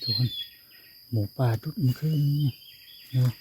ທຸກຄົນ ໝູປ່າດຸດມື້ຄືນນີ້ເນາະ.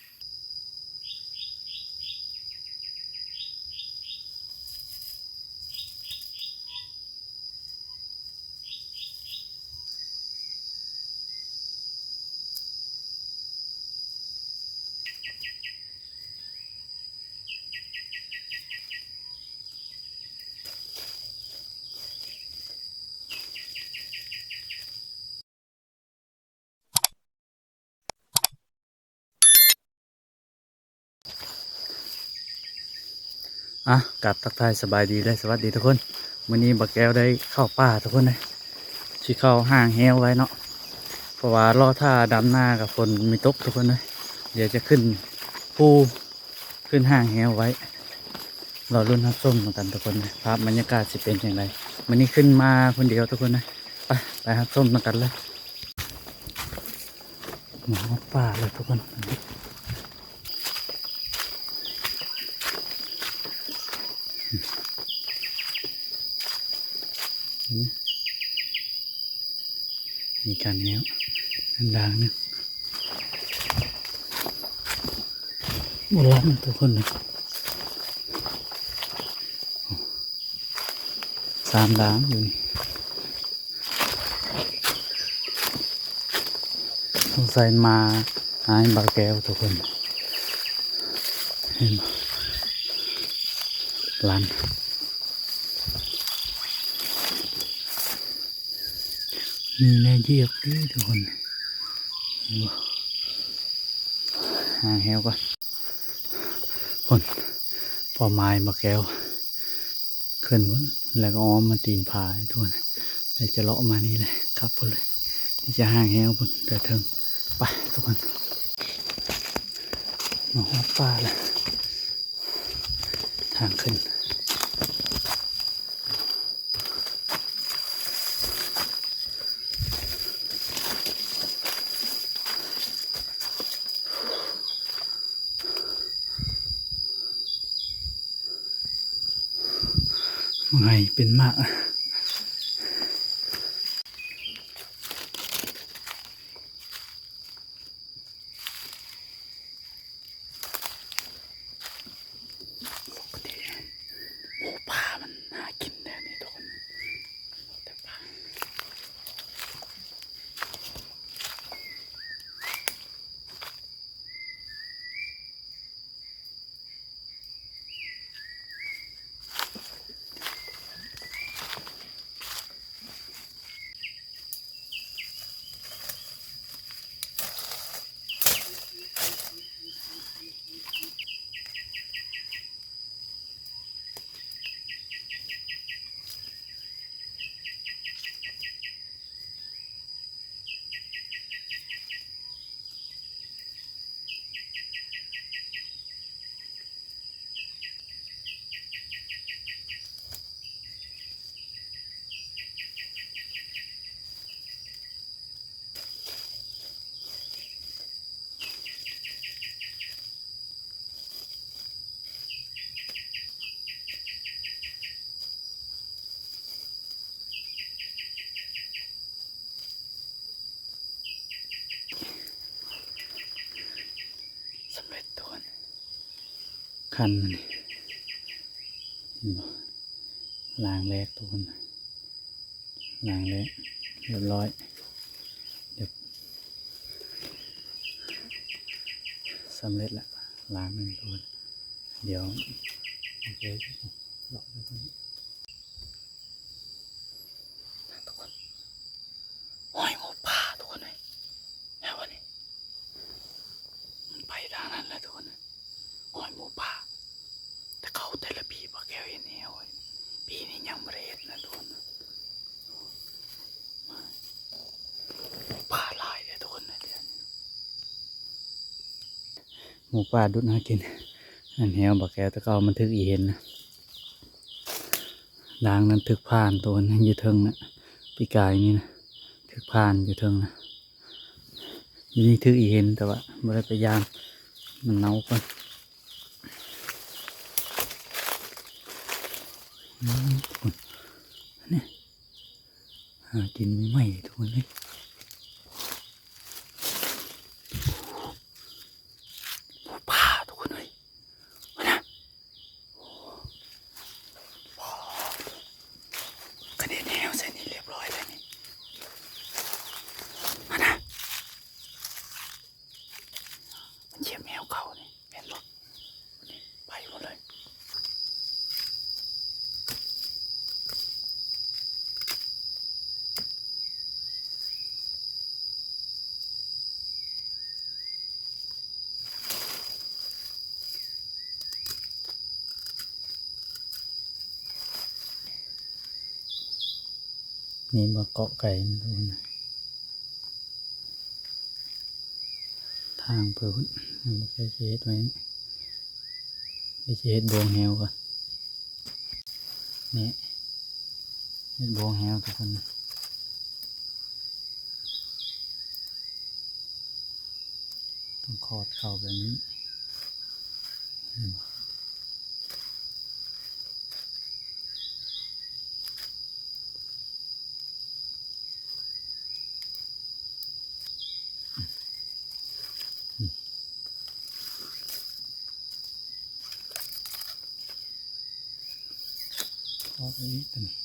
ອ່ະ ກາບທັກທາຍສະບາຍດີ ແລະ ສະຫວັດດີທຸກຄົນ. ມື້ນີ້ບ່າວແກ້ວໄດ້ເຂົ້າປ່າທຸກຄົນເອີຍ ຊິເຂົ້າຫ້າງແຮ້ວໄວ້ເນາະ ເພາະວ່າລໍຖ້າດຳນາກັບຝົນມີຕົກທຸກຄົນເອີຍ. ດຽວຈະຂຶ້ນພູ ຂຶ້ນຫ້າງແຮ້ວໄວ້ ລໍລຸ້ນຮັບຊົມນຳກັນທຸກຄົນເອີຍ ພາບບັນຍາກາດຊິເປັນຈັ່ງໃດ. ມື້ນີ້ຂຶ້ນມາຄົນດຽວທຸກຄົນເອີຍ ໄປ ໄປຮັບຊົມນຳກັນເລີຍ. ມາຮອດປ່າແລ້ວທຸກຄົນ ເຫັນ ມີການແນວ ອັນດາງໜຶ່ງ ບໍ່ລັດທຸກຄົນເອີຍ. ສາມດາງຢູ່ນີ້ ສົງໄສມາຫາບ່າວແກ້ວທຸກຄົນ ເຫັນບໍ່ ລັດ ມີແນວຢຽບເດ້ທຸກຄົນ ເຫັນບໍ່? ຫາແຮ້ວກ່ອນ ພຸ້ນ ເປົ້າໝາຍບ່າວແກ້ວ ຂຶ້ນພຸ້ນ ແລ້ວກໍອ້ອມມາຕີນຜາທຸກຄົນ ແລ້ວຈະເລາະມານີ້ແຫຼະ ກັບພຸ້ນເລີຍ ທີ່ຈະຫາແຮ້ວພຸ້ນ ແຕ່ເທິງ. ໄປທຸກຄົນ ມາຮອດປ່າແລ້ວ ທາງຂຶ້ນ ໝາກໄຫເປັນໝາກ. ປົກກະຕິໝູປ່າມັນຫາກິນແນວນີ້ທຸກຄົນ ແຕ່ປ່າ. ສຳເລັດທຸກຄົນ ຄັນມັນນີ້ ເຫັນບໍ່? ລ້າງແລກທຸກຄົນ ລ້າງແລກ ຮຽບຮ້ອຍ ສຳເລັດລະ ລ້າງໜຶ່ງທຸກຄົນ. ດຽວ ໂອເຄ ເລາະໄປເບິ່ງ ທຸກຄົນ ຮອຍໝູປ່າທຸກຄົນເອີຍ ແລ້ວບັດນີ້ ມັນໄປທາງນັ້ນແລ້ວທຸກຄົນ ຮອຍໝູປ່າ. ແຕ່ເກົ່າແຕ່ລະປີ ບ່າວແກ້ວເຫັນແລ້ວ ປີນີ້ຍັງບໍ່ໄດ້ເຫັນນະທຸກຄົນ ໝູປ່າຫຼາຍເດ້ທຸກຄົນ ດຽວນີ້ ໝູປ່າດຸດຫາກິນ. ອັນແຮ້ວບ່າວແກ້ວແຕ່ເກົ່າມັນຖືກອີເຫັນນະ ດາງນັ້ນຖືກຜ່ານໂຕນັ້ນຢູ່ເທິງນະ ປີກາຍນີ້ນະ ຖືກຜ່ານຢູ່ເທິງນະ ຢູ່ນີ້ຖືກອີເຫັນ ແຕ່ວ່າບໍ່ໄດ້ໄປຢາມ ມັນເນົ່າກ່ອນ. ອືມ ນີ້ ຫາກິນໃໝ່ໆ ທຸກຄົນເອີຍ. ນີ້ບໍ່ເກາະໄກ່ມັນພຸ້ນນະ ທາງໄປພຸ້ນ ມັນບໍ່ໃຊ່ຊິເຮັດໄວ້ ດຽວຊິເຮັດບ່ວງແຫວກ່ອນ ນີ້ ເຮັດບ່ວງແຫວທຸກຄົນ ຕ້ອງຂອດເຂົ້າແບບນີ້ ເຫັນບໍ່? ອອກອີກຕົວນີ້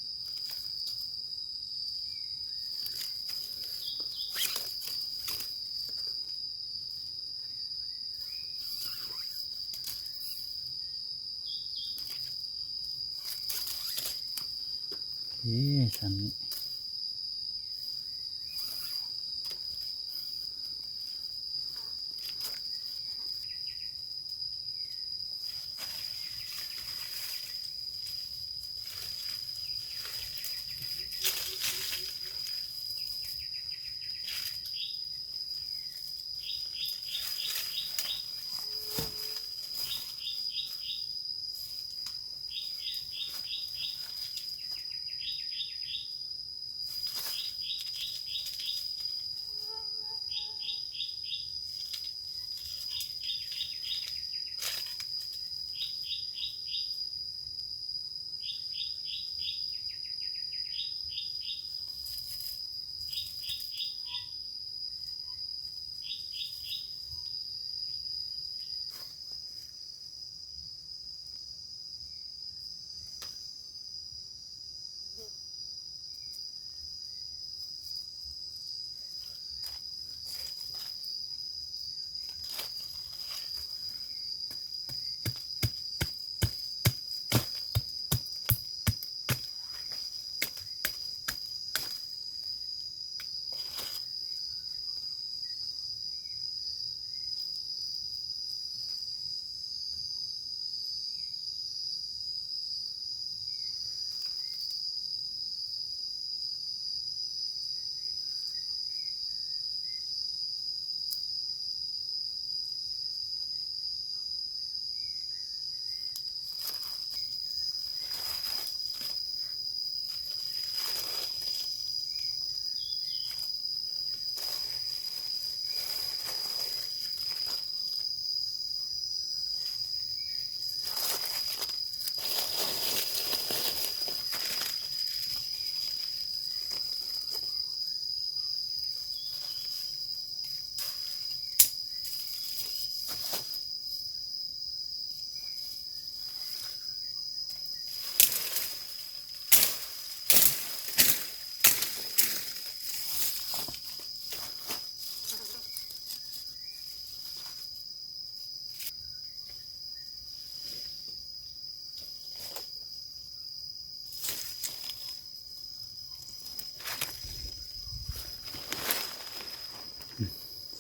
ໂອເຄ ສ່ຳນີ້.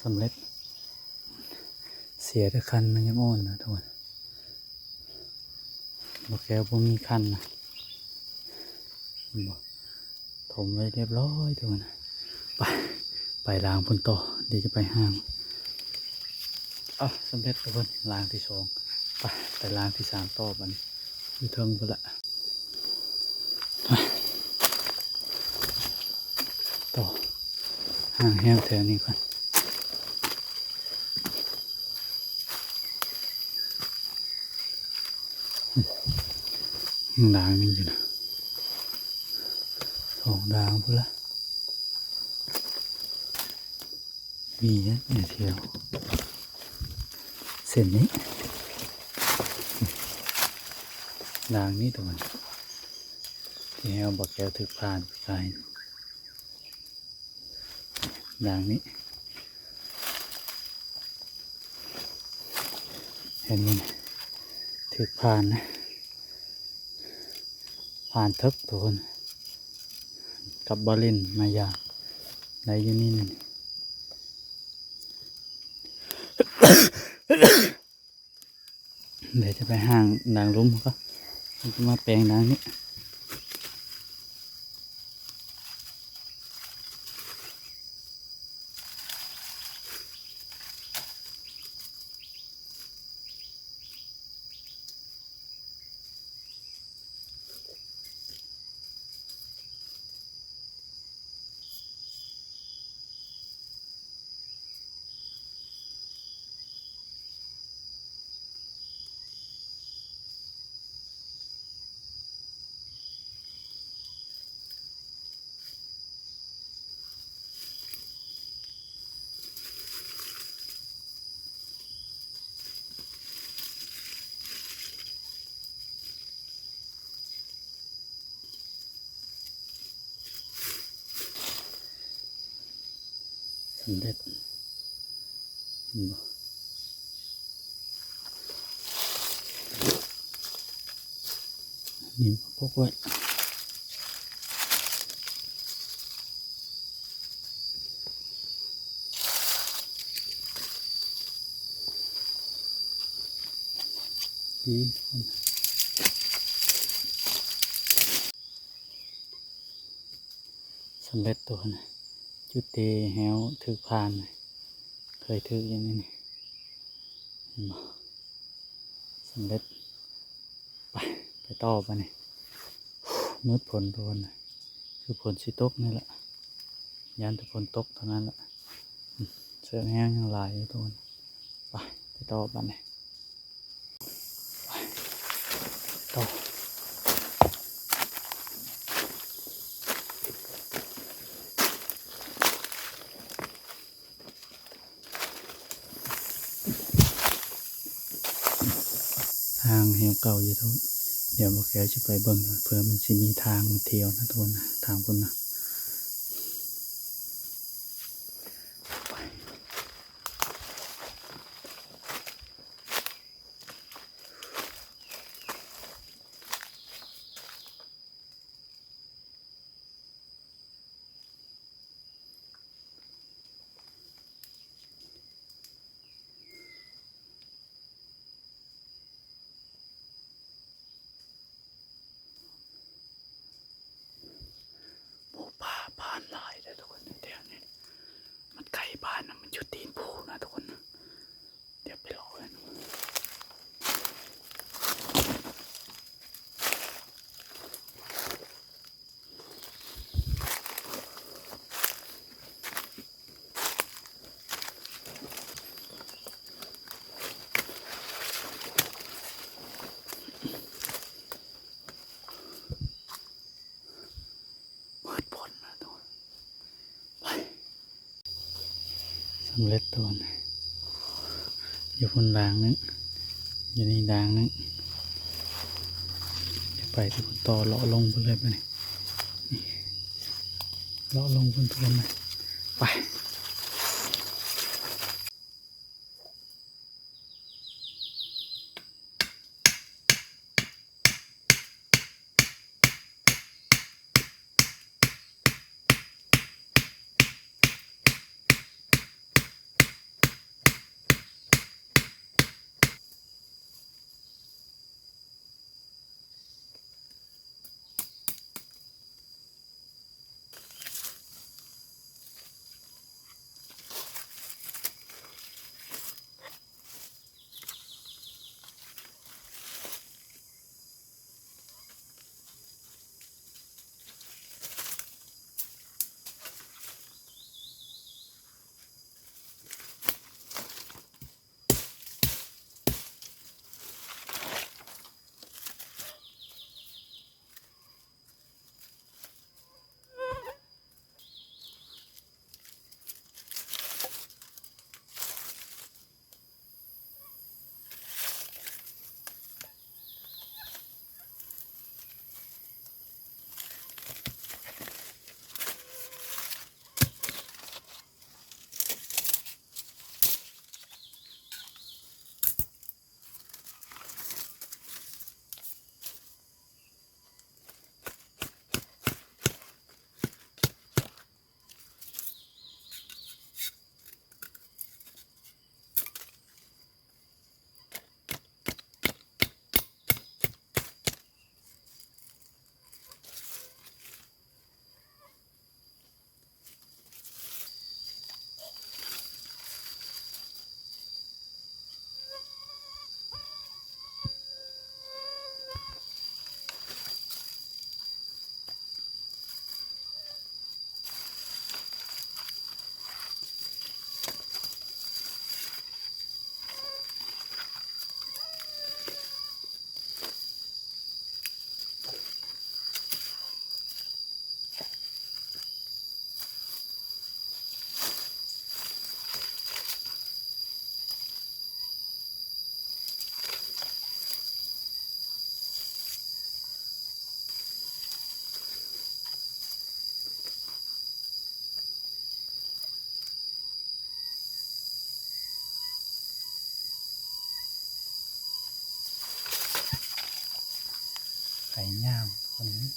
ສຳເລັດ ເສຍແຕ່ຄັນມັນຍັງອ່ອນນະທຸກຄົນ ບໍ່ແກ້ວບໍ່ມີຄັນນະ ເຫັນບໍ່? ຖົມໄວ້ຮຽບຮ້ອຍທຸກຄົນ ໄປ ໄປລາງພຸ້ນຕໍ່ ດຽວຈະໄປຫາ ເອົ້າ ສຳເລັດທຸກຄົນ ລາງທີສອງ ໄປ ໄປລາງທີສາມຕໍ່ບັດນີ້ ຢູ່ເທິງພຸ້ນລະ ຕໍ່ ຫາແຮມແຖວນີ້ກ່ອນ. ຍັງດາງໜຶ່ງຢູ່ນະ ສອງດາງພຸ້ນລະ ມີແທ້ແຖວເສັ້ນນີ້ ດາງນີ້ຕົວະ ທີ່ເຮົາບໍ່ແກ້ວຖືກຜ່ານໄປ. ດາງນີ້ ເຫັນມັນຖືກຜ່ານນະ ຜ່ານເຖິກທຸກຄົນ ກັບບໍ່ຫຼິ້ນມາຢາມໄດ້ຢູ່ນີ້ນະ ດຽວຈະໄປຫາດາງລຸ່ມກ່ອນ ເຮົາຈະມາແປງດາງນີ້. ສຳເລັດ ເຫັນບໍ່? ນີ້ປົກໄວ້ ນີ້ ສຳເລັດໂຕນະ ຈຸດທີ່ແຮ້ວຖືກຜ່ານ ເຄີຍຖືກຢູ່ນີ້ ເຫັນບໍ່? ສຳເລັດ ໄປ ໄປຕໍ່ບາດນີ້ ມືດຝົນໂຕນະ ຄືຝົນຊິຕົກນີ້ແຫຼະ ຢ້ານແຕ່ຝົນຕົກເທົ່ານັ້ນແຫຼະ ອືມ ເຊືອກແຮ້ວຍັງຫຼາຍຢູ່ໂຕນະ ໄປ ໄປຕໍ່ບາດນີ້. ທາງແຮວເກົ່າຢູ່ທຸກ ດຽວບໍ່ແກ້ວຈະໄປເບິ່ງ ເພື່ອມັນຊິມີທາງມາທ່ຽວນະທຸກຄົນນະ ທາງພຸ້ນນະ. ໝູປ່າຜ່ານຫຼາຍເດີທຸກຄົນ ແຖວນີ້ ມັນໃກ້ບ້ານນະ ມັນຢູ່ຕີນພູນະທຸກຄົນ. ດຽວໄປເລາະເບິ່ງ ມືດຝົນນະທຸກຄົນ ໄປ ສຳເລັດໂຕນະ ຢູ່ພຸ້ນດາງໜຶ່ງ ຢູ່ນີ້ດາງໜຶ່ງ ດຽວໄປທີ່ພຸ້ນຕໍ່ ເລາະລົງພຸ້ນເລີຍບາດນີ້ ເລາະລົງພຸ້ນທຸກຄົນນະ ໄປ. ໂ ໄປຍາວຄົນນີ້.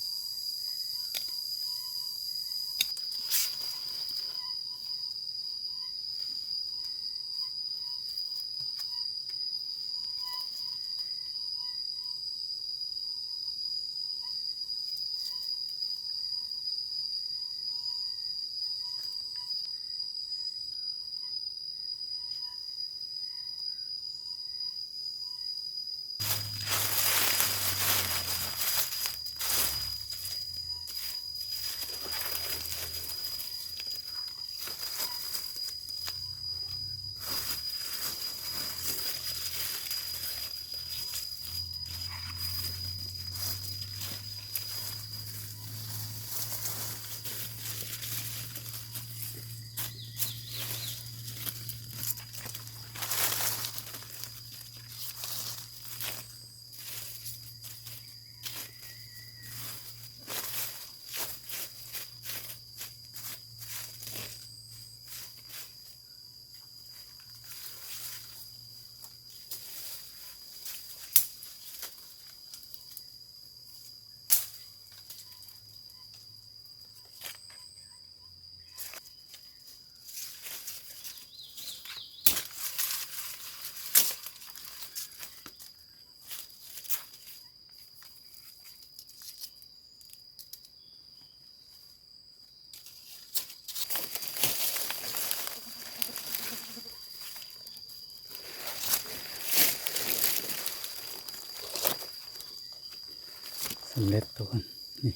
ສຳເລັດທຸກຄົນ ນີ້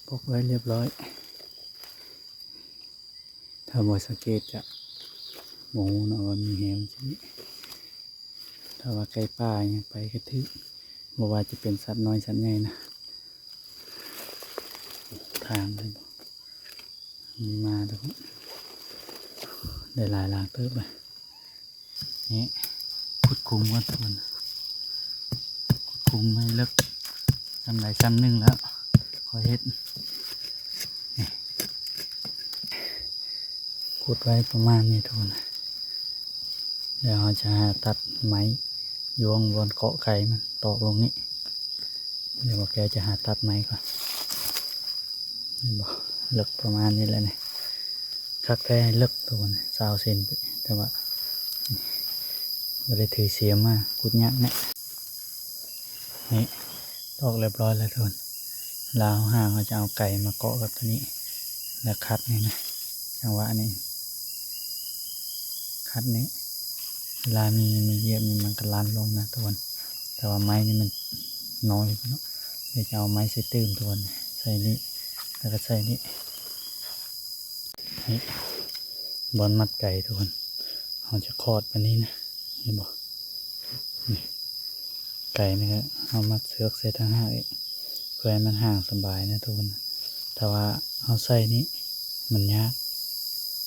ປົກໄວ້ລຽບຮ້ອຍ. ຖ້າບໍ່ສັງເກດຈະບໍ່ຮູ້ເນາະວ່າມີແຮງຈັ່ງຊີ້. ຖ້າວ່າໄກ່ປ່າຫຍັງໄປກໍຖືກ ບໍ່ວ່າຈະເປັນສັດນ້ອຍສັດໃຫຍ່ນະ. ທາງເຫັນບໍ່ ມີມາແລ້ວ ໄດ້ຫຼາຍຫຼາງເຕີບເລີຍ. ນີ້ ຂຸດຂຸມກ່ອນທຸກຄົນ ຂຸດຂຸມໃຫ້ເລິກສ່ຳໃດສ່ຳໜຶ່ງແລ້ວຄ່ອຍເຮັດ. ນີ້ ຂຸດໄວ້ປະມານນີ້ທຸກຄົນ. ແລ້ວເຮົາຈະຫາຕັດໄມ້ຢູ່ບ່ອນເກາະໄກ່ມັນຕອກລົງນີ້. ດຽວບໍ່ແກ້ວຈະຫາຕັດໄມ້ກ່ອນ. ເຫັນບໍ່ ເລິກປະມານນີ້ແຫຼະນີ້. ຄັກແທ້ເລິກໂຕນີ້ຊາວເຊັນ ແຕ່ວ່າບໍ່ໄດ້ຖືສຽມມາ ຂຸດຍາກແນ່. ນີ້ ຕອກລຽບຮ້ອຍແລ້ວທຸກຄົນ. ລາວຫາ ເຮົາຈະເອົາໄກ່ມາເກາະກັບຕົວນີ້ ແລ້ວຂັດນີ້ນະ ຈັງຫວະນີ້ ຂັດນີ້ ເວລາມີ ມີຢຽບນີ້ ມັນກໍລັ່ນລົງນະທຸກຄົນ. ແຕ່ວ່າໄມ້ນີ້ມັນນ້ອຍເນາະ ດຽວຈະເອົາໄມ້ໃສ່ຕື່ມທຸກຄົນ ໃສ່ນີ້ ແລ້ວກໍໃສ່ນີ້. ນີ້ ບ່ອນມັດໄກ່ທຸກຄົນ ເຮົາຈະຂອດແບບນີ້ນະ ເຫັນບໍ່? ນີ້ ໄກ່ນີ້ກໍເຮົາມັດເຊືອກໃສ່ຕ່າງຫາກອີກ ເພື່ອໃຫ້ມັນຫາງສະບາຍນະທຸກຄົນ. ຖ້າວ່າເຮົາໃສ່ນີ້ມັນຍາກ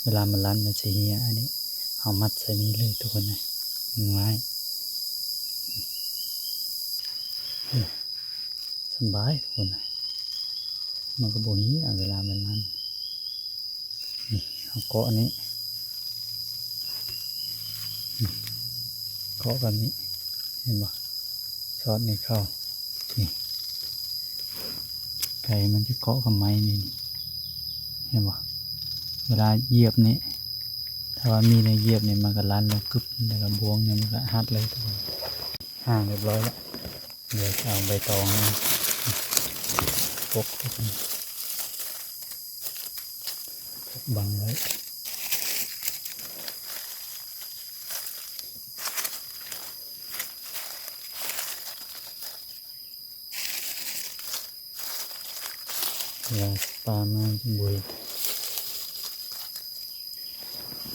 ເວລາມັນລັ່ນມັນຊິເຫ່ຍ. ອັນນີ້ເຮົາມັດໃສ່ນີ້ເລີຍທຸກຄົນນະ ມັນງ່າຍ. ສະບາຍທຸກຄົນນະ ມັນກໍບໍ່ເຫ່ຍເວລາມັນລັ່ນ. ນີ້ ເຮົາເກາະອັນນີ້ ນີ້ ເກາະກັບນີ້ ເຫັນບໍ່? ສອດນີ້ເຂົ້າ ນີ້ ໄກ່ມັນຈະເກາະກັບໄມ້ນີ້ ນີ້ ເຫັນບໍ່? ເວລາຢຽບນີ້ ຖ້າວ່າມີແນວຢຽບນີ້ ມັນກໍລັ່ນລົງກຶບ ແລ້ວກໍບ່ວງນີ້ມັນກໍຮັດເລີຍທຸກຄົນ. ຫາງລຽບຮ້ອຍແລ້ວ ດຽວຈະເອົາໃບຕອງປົກ ປົກບັງໄວ້. ເວລາປາມາບໍ່ເຫັນ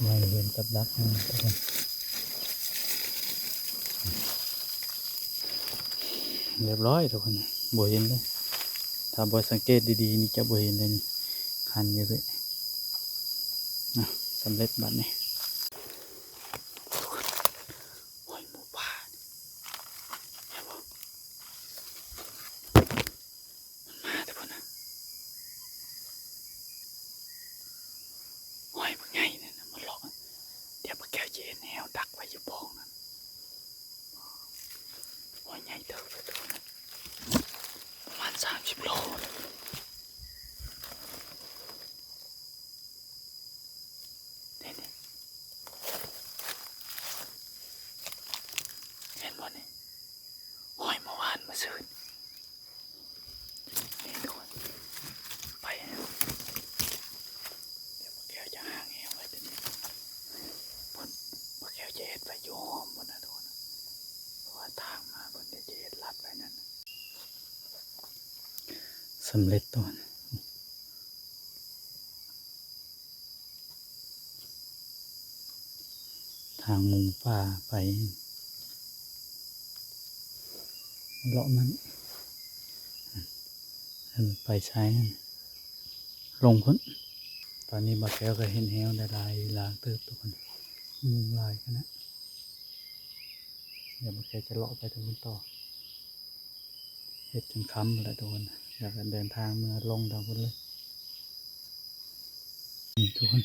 ບໍ່ໃຫ້ເຫັນກັບດັກມັນທຸກຄົນ. ລຽບຮ້ອຍທຸກຄົນ ບໍ່ເຫັນເລີຍ. ຖ້າບໍ່ສັງເກດດີໆນີ້ຈະບໍ່ເຫັນເລີຍນີ້ ຄັນຢູ່ເລີຍ. ນະ ສຳເລັດບາດນີ້. ໂອ້ຍ ໝູປ່າ ເຫັນບໍ່? ມັນມາແຕ່ພຸ້ນນະ. ໂອ້ຍ ບັກໃຫຍ່ນັ້ນນະ ມັນເລາະ. ດຽວປາແກ້ວຈະເຮັດແນວດັກໄວ້ຢູ່ປ່ອງນັ້ນ. ໂອ້ຍ ໃຫຍ່ເຕີບເລີຍໂຕນັ້ນ. ສາມສິບໂລ ນີ້ໆ ເຫັນບໍ່ນີ້? ຫ້ອຍເມື່ອວານ ເມື່ອຊືນ ນີ້ທຸກຄົນ ໄປແລ້ວ. ດຽວບັກແກ້ວຈະຫາແນວໄວ້ຕົວນີ້ ເພິ່ນ ບັກແກ້ວຈະເຮັດໄວ້ຢູ່ອ້ອມພຸ້ນນະທຸກຄົນ ເພາະວ່າທາງມາເພິ່ນຈະເຮັດລັດໄວ້ນັ້ນ ສຳເລັດຕົວນີ້. ທາງໝູປ່າໄປ ເລາະມັນ ໃຫ້ມັນໄປຊ້າຍນັ້ນ ລົງພຸ້ນ. ຕອນນີ້ບັກແກ້ວກໍເຫັນແຮ້ວໄດ້ຫຼາຍຫຼາງເຕີບທຸກຄົນ ໝູຫຼາຍຂະໜາດ. ດຽວບັກແກ້ວຈະເລາະໄປທາງພຸ້ນຕໍ່. ເຮັດຈົນຄ່ຳແລ້ວທຸກຄົນ ແລ້ວກໍເດີນທາງເມືອລົງທາງພຸ້ນເລີຍ. ນີ້ທຸກຄົນ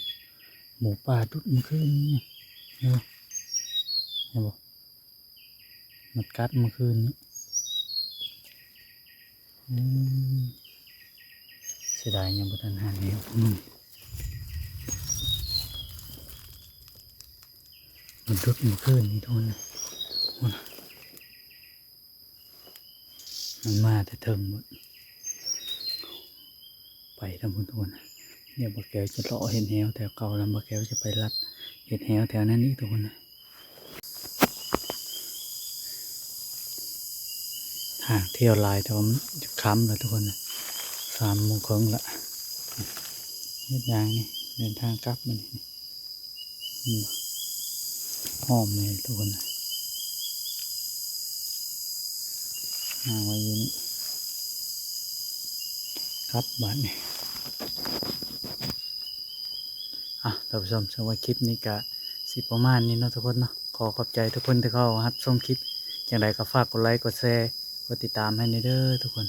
ໝູປ່າດຸດມື້ຄືນນີ້ ເຫັນບໍ່? ເຫັນບໍ່? ມັນກັດມື້ຄືນນີ້. ອືມ ເສຍດາຍຍັງບໍ່ທັນຫາແນວ ອືມ ມັນດຸດມື້ຄືນນີ້ທຸກຄົນ ໂອ້ຍ ມັນມາແຕ່ເທິງພຸ້ນ ໄປທາງພຸ້ນທຸກຄົນ. ດຽວບັກແກ້ວຈະເລາະເຮັດແຮ້ວແຖວເກົ່າ ແລ້ວບັກແກ້ວຈະໄປລັດເຮັດແຮ້ວແຖວນັ້ນອີກທຸກຄົນ. ຫາກທ່ຽວຫຼາຍ ແຕ່ວ່າມັນຈະຄ່ຳແລ້ວທຸກຄົນ ສາມໂມງເຄິ່ງລະ. ເຮັດຫຍັງນີ້ ເດີນທາງກັບບາດນີ້ ເຫັນບໍ່? ອ້ອມນີ້ທຸກຄົນ ຫາງໄວ້ຢູ່ນີ້ ກັບບາດນີ້. ອ່ະ ທ່ານຜູ້ຊົມ ສຳລັບຄລິບນີ້ກະຊິປະມານນີ້ເນາະທຸກຄົນເນາະ. ຂໍຂອບໃຈທຸກຄົນທີ່ເຂົ້າຮັບຊົມຄລິບ. ຈັ່ງໃດກໍຝາກກົດໄລ ກົດແຊ ກົດຕິດຕາມໃຫ້ແດ່ເດີທຸກຄົນ.